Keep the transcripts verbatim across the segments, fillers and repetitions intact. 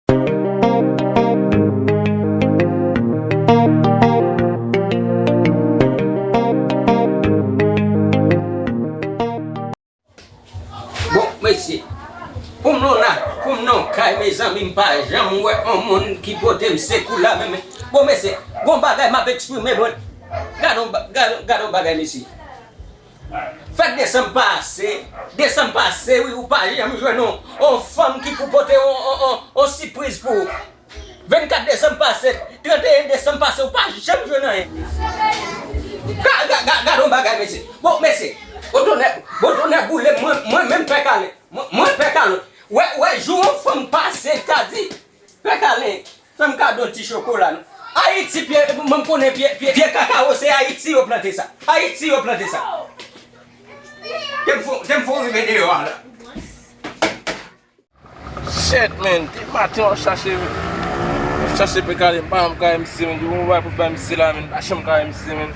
Bon, mesye, pou m nan, pou m nan kay, mezanmi, m pa janm wè yon moun ki pote m sekou la menm. Bon, mesye, gon bagay m ap eksprime mwen. Gade yon ba-, gade, gade yon bagay, mesye. Fèt desanm pase, desanm pase, wi, ou pa janm jwenn yon, yon fanm ki pou pote yon, yon, yon, yon sipriz pou ou. Vennkat desanm pase, tranteyen desanm pase, ou pa janm jwenn anyen. Ga-, ga-, ga-, gade yon bagay, mesye. Bon, mesye, bon tonè, bon tonè boule, mwen, mwen menm Pè Kalen. Mwen, mwen Pè Kalen. Wè, wè, jou yon fanm pase, ta di, Pè Kalen, fè m kado ti chokola, non. Ayiti, pye, mwen konnen pye, pye, pye kakawo, se Ayiti yo plante sa. Ayiti yo plante sa. Te m fon, te m fon rive deyò a la. Shit, man. Depi maten w ap chache, w ap chache Pè Kalen, m pa janm ka wè misye, man. Depi w bay pou bay misye la, man, m pa janm ka wè misye, man.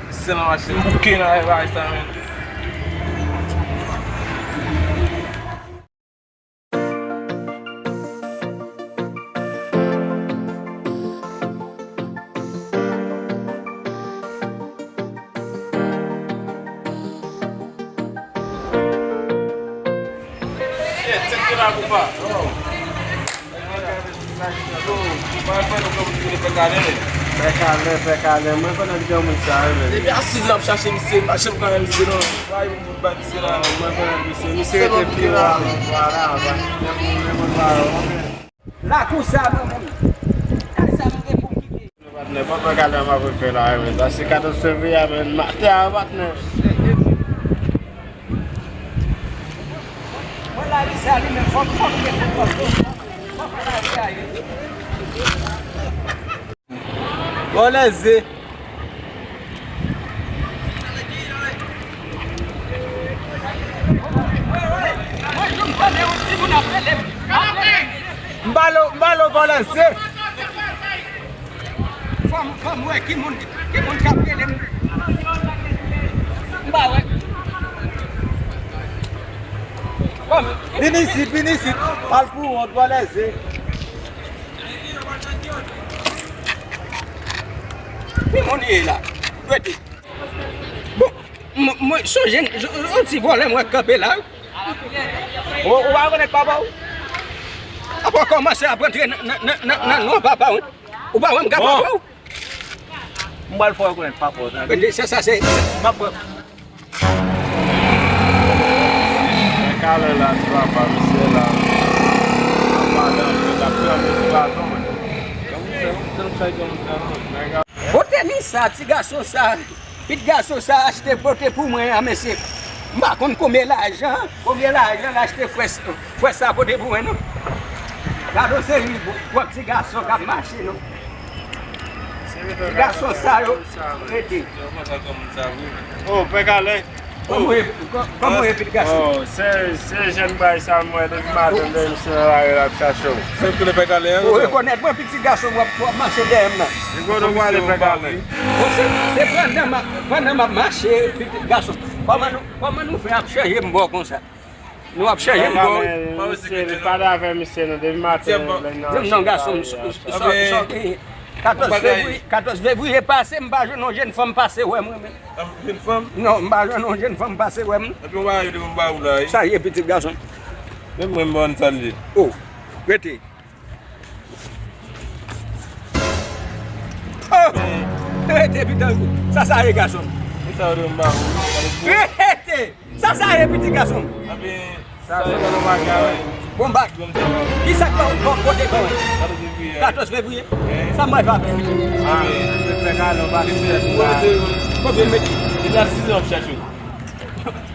Misye nan mache, m bouke nan bagay sa, man. Shit, se ki la, konpa? Pè Kalen, Pè Kalen, mwen konnen gen moun sa, wi, men. Depi asiz la ap chache misye, m pa janm ka wè misye, non. Bay yon bout bay misye la. Mwen konnen misye, misye te pi wo avè m, vwala, vwala. Lakou sa, mwen menm. Kay sa, mwen gen pou m kite. Patnè, pa pè gade m ap fè la, men. Sa se katòz fevriye a, men. Maten a, patnè. Mwen la, li sa, li menm, fòk, fòk, fòk, fòk, fòk, fòk. Vòlè ze. M ba l, m ba l vòlè ze. Fò m, fò m wè ki moun, ki moun k ap rele m. M pa wè. Vin isit, vin isit. Al pou wont, vòlè ze. Ki moun ye la? Rete. Bon, m-, mwen sonje, yon ti vòlè mwen kanpe la, wi. Ou, ou pa rekonèt papa w? Apa w kòmanse ap rantre nan, nan, nan, nan, nan non papa w, wi. Ou pa wè m ka papa w? M pral fè w rekonèt papa w, tande. Rete, sa, sa, se, m ap pran. Mwen ka lè la, ti papa, misye la. Ap pale anpil, ap pran misye baton, mwen. Kote ni sa, ti gason sa, pit gason sa achte pote pou mwen an, mesye. M pa konn konbyen lajan, konbyen lajan l achte frè, frè sa pote pou mwen, non. Gade yon seri pwòp ti gason k ap mache, non. Ti gason sa yo rete. Oh, Pè Kalen. Kòman w ye, kò-, kòman w ye, pitit gason? Oh, se, se jèn bay sa m wè depi maten, depi misye nan lari l ap chache w. Se m ki le Pè Kalen an? Ou rekonèt mwen, pitit gason, w ap, w ap mache dèyè m nan. Li kote w prale, Pè Kalen? Bon, se, se pandan m ap, pandan m ap mache, pitit gason. Kòman nou, kòman nou fè ap chanje m bò konsa? Nou ap chanje m bò. Misye, li pale avè misye, non, depi maten, lè n nan. Non, gason, m sòti katòz fevriye, katòz fevriye pase, m pa jwenn yon jèn fanm pase wè mwen menm. Jèn fanm? Non, m pa jwenn yon jèn fanm pase wè m. Epi yon bagay yo te konn ba ou la, wi. Sa ye, pitit gason? Menm mwen, m pa konn sa l ye. Oh, rete. Oh! Rete, pitit gason. Sa, sa ye, gason. Rete! Sa, sa ye, pitit gason. Bon, bak. Kisa k pa, pa pote ban? Katòz fevriye. Sa m bay pa. Ah, se fè kado pa ti fè. Konbyen m mete? Depi a sis an m chache w.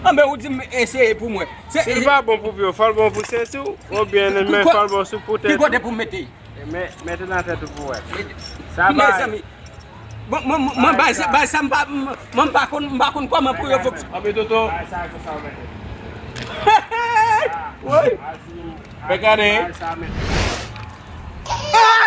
Anben, ou di m eseye pou mwen. Se, si l pa bon pou pye w, fò l bon pou senti w, oubyen men fò l bon sou pou tèt ou. Ki kote pou m mete? E men, mete nan tèt ou pou wè. Sa bay. Mezanmi. Bon, mwen, mwen, mwen bay sa, bay sa, m pa, m, mwen, m pa konn, m pa konn kòman pou yo fonksyone. Anbe, tonton. Bay sa konsa w mete. Woy. Pè Kalen. Bay sa mete. Ah,